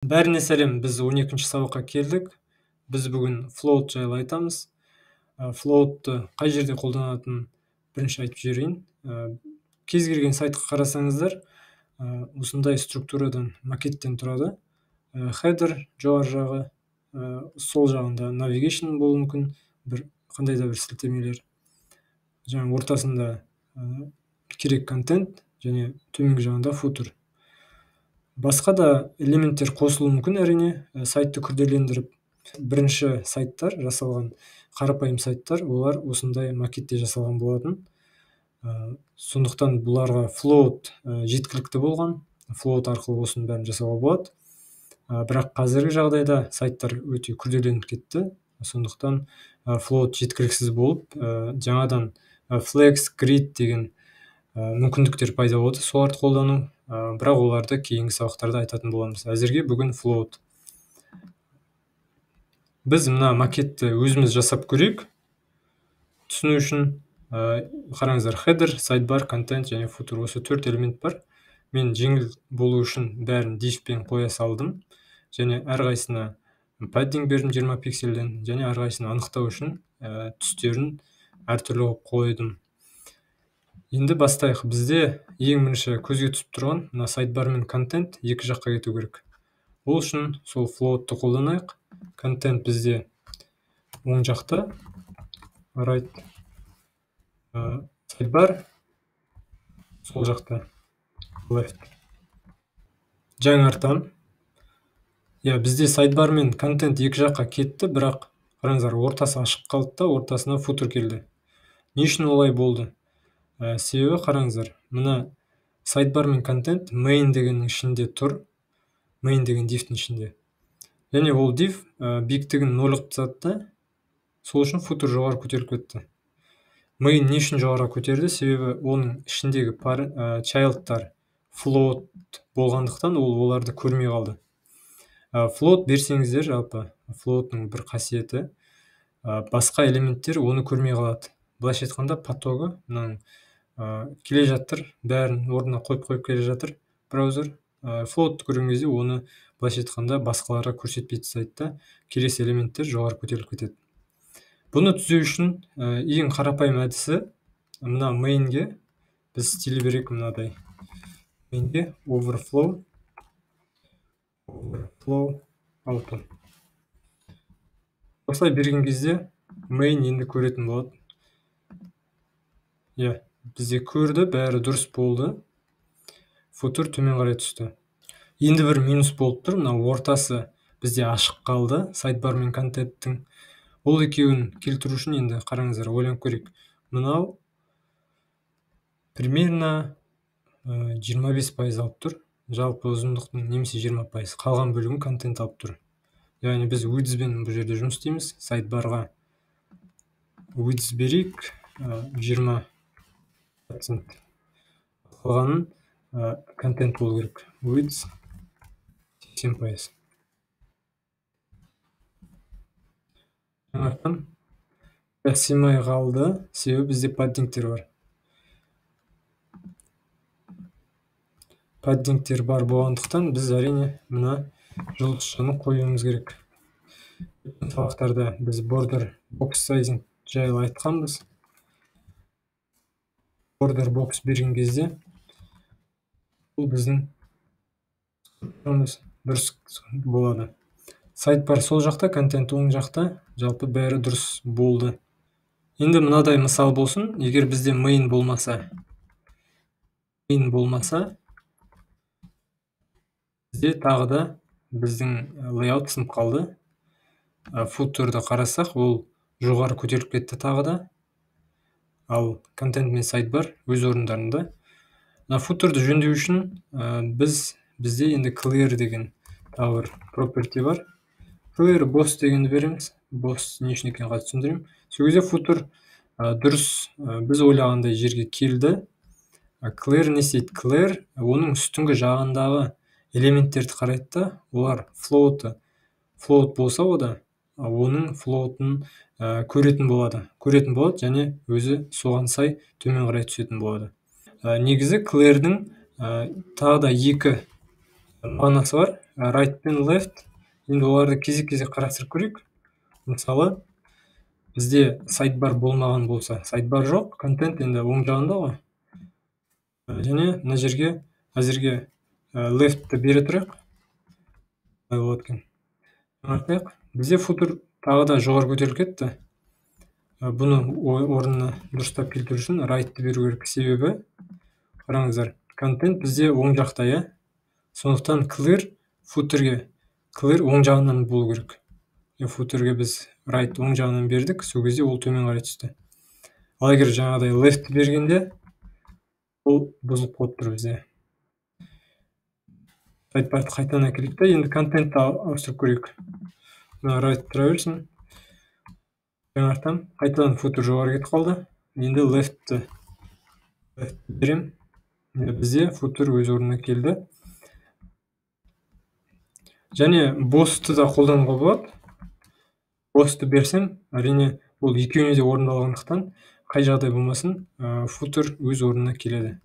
Бәріне сәлем, біз 12-ші сабаққа келдік. Біз бүгін float жайлы айтамыз. Floatты қай жерде қолданатынын бірінші айтып жіберейін. Кез келген сайтқа қарасаңыздар, осындай структурадан, макеттен тұрады. Header жоғары жағы, сол жағында navigation болуы мүмкін, бір қандай да бір сілтемелер. Жаңа ортасында керек контент және төменгі жағында footer. Басқа да элементтер қосылуы мүмкін, әрине, сайтты күрделендіріп. Бірінші сайттар жасалған, қарапайым сайттар, олар осындай макетте жасалған болатын. Сондықтан бұларға float жеткілікті болған. Float арқылы осының бәрін жасауға болады. Бірақ қазіргі жағдайда сайттар өте күрделеніп кетті. Сондықтан float жеткіліксіз болып, жаңадан flex, grid деген мүмкіндіктер пайда болды, соларды қолдану. Бірақ оларды кейінгі сабақтарда айтатын боламыз. Әзірге бүгін float. Біз мына макетті өзіміз жасап көрейік. Түсіну үшін, қараңыздар, header, sidebar, content және footer, осы төрт элемент бар. Мен жеңіл болу үшін бәрін div-пен қоя салдым. Және әрқайсысына padding бердім 20 пикселден, және әрқайсысын анықтау үшін түстерін әртүрлі қылып қойдым. Енді бастайық. Бізде ең бірінші көзге түсіп тұрған мына sidebar мен контент екі жаққа кету керек. Ол үшін сол floatты қолданайық. Контент бізде оң жақта, right, sidebar сол жақта, left. Жаңартам. Иә, бізде sidebar мен контент екі жаққа кетті, бірақ қараңыздар, ортасы ашық қалды да, ортасына footer келді. Не үшін олай болды? Себебі қараңыздар, мына sidebar мен контент main дегеннің ішінде тұр, main деген divтің ішінде. Және ол div биіктігін 0 қылып тастады да, сол үшін footer жоғары көтеріліп кетті. Main не үшін жоғары көтерді? Себебі оның ішіндегі child'тар float болғандықтан ол оларды көрмей қалды. Float берсеңіздер, жалпы float'ның бір қасиеті, басқа элементтер оны көрмей қалады. Былайша айтқанда, потогы мынаның келе жатыр, бәрін орнына қойып-қойып келе жатыр браузер. Floatты көрген кезде оны былайша айтқанда басқаларға көрсетпей тастайды да, келесі элементтер жоғары көтеріліп кетеді. Бұны түзеу үшін ең қарапайым әдісі мына mainге біз стиль берейік мынадай. Mainге overflow, overflow auto. Осылай берген кезде main енді көретін болады. Иә, бізде көрді, бәрі дұрыс болды. Footer төмен қарай түсті. Енді бір минус болып тұр, мына ортасы бізде ашық қалды, sidebar мен контенттің. Ол екеуін келтіру үшін енді қараңыздар, ойланып көрейік. Мынау примерно 25% алып тұр. Жалпы ұзындықтың немесе 20%. Қалған бөлігін контент алып тұр. Яғни біз width-бен бұл жерде жұмыс істейміз. Sidebarға width берейік, 20%. Қалғанын контент болу керек. Width 80%. Жаңартам. Сыймай қалды, себебі бізде паддингтер бар. Паддингтер бар болғандықтан біз әрине мына жұлдызшаны қоюымыз керек. Сабақтарда біз border box sizing жайлы айтқанбыз. Border box берген кезде бұл біздің дұрыс болады. Sidebar сол жақта, контент оң жақта, жалпы бәрі дұрыс болды. Енді мынадай мысал болсын, егер бізде main болмаса, бізде тағы да біздің layout сынып қалды. Footer'ды қарасақ, ол жоғары көтеріліп кетті тағы да. Ал контент мен sidebar өз орындарында. Мына footer'ды жөндеу үшін бізде енді clear деген тағы бір property бар. Clear boss дегенді береміз. Boss не үшін екенін қазір түсіндіремін. Сол кезде footer дұрыс біз ойлағандай жерге келді. Clear не істейді? Clear оның үстіңгі жағындағы элементтерді қарайды да, олар float болса ода, оның float'ын көретін болады. Көретін болады және өзі соған сай төмен қарай түсетін болады. Негізі clear'дің тағы да екі мағынасы бар. Right пен left. Енді оларды кезек-кезек қарастырып көрейік. Мысалы, бізде сайдбар болмаған болса, сайдбар жоқ, контент енді оң жағында ғой. Және мына жерге әзірге leftті бере тұрайық. Қалай болады екен? Жаңартайық. Бізде футер тағы да жоғары көтеріліп кетті. Бұны орнына дұрыстап келтіру үшін rightты беру керек. Себебі қараңыздар, контент бізде оң жақта, иә? Сондықтан clear футерге clear оң жағынан болу керек. Футерге біз right оң жағынан бердік, сол кезде ол төмен қарай түсті. Ал егер жаңағыдай left бергенде, ол бұзылып қалып тұр бізде. Сайдбарды қайтадан әкелейік та, енді контентті ауыстырып көрейік. Мына right тұра берсін. Жаңартамын. Қайтадан футер жоғары кетіп қалды. Енді leftті беремін. Бізде футер өз орнына келді. Және bothты да қолдануға болады. Bothты берсем, әрине, ол екеуіне де орындалғандықтан, қай жағдай болмасын, футер өз орнына келеді.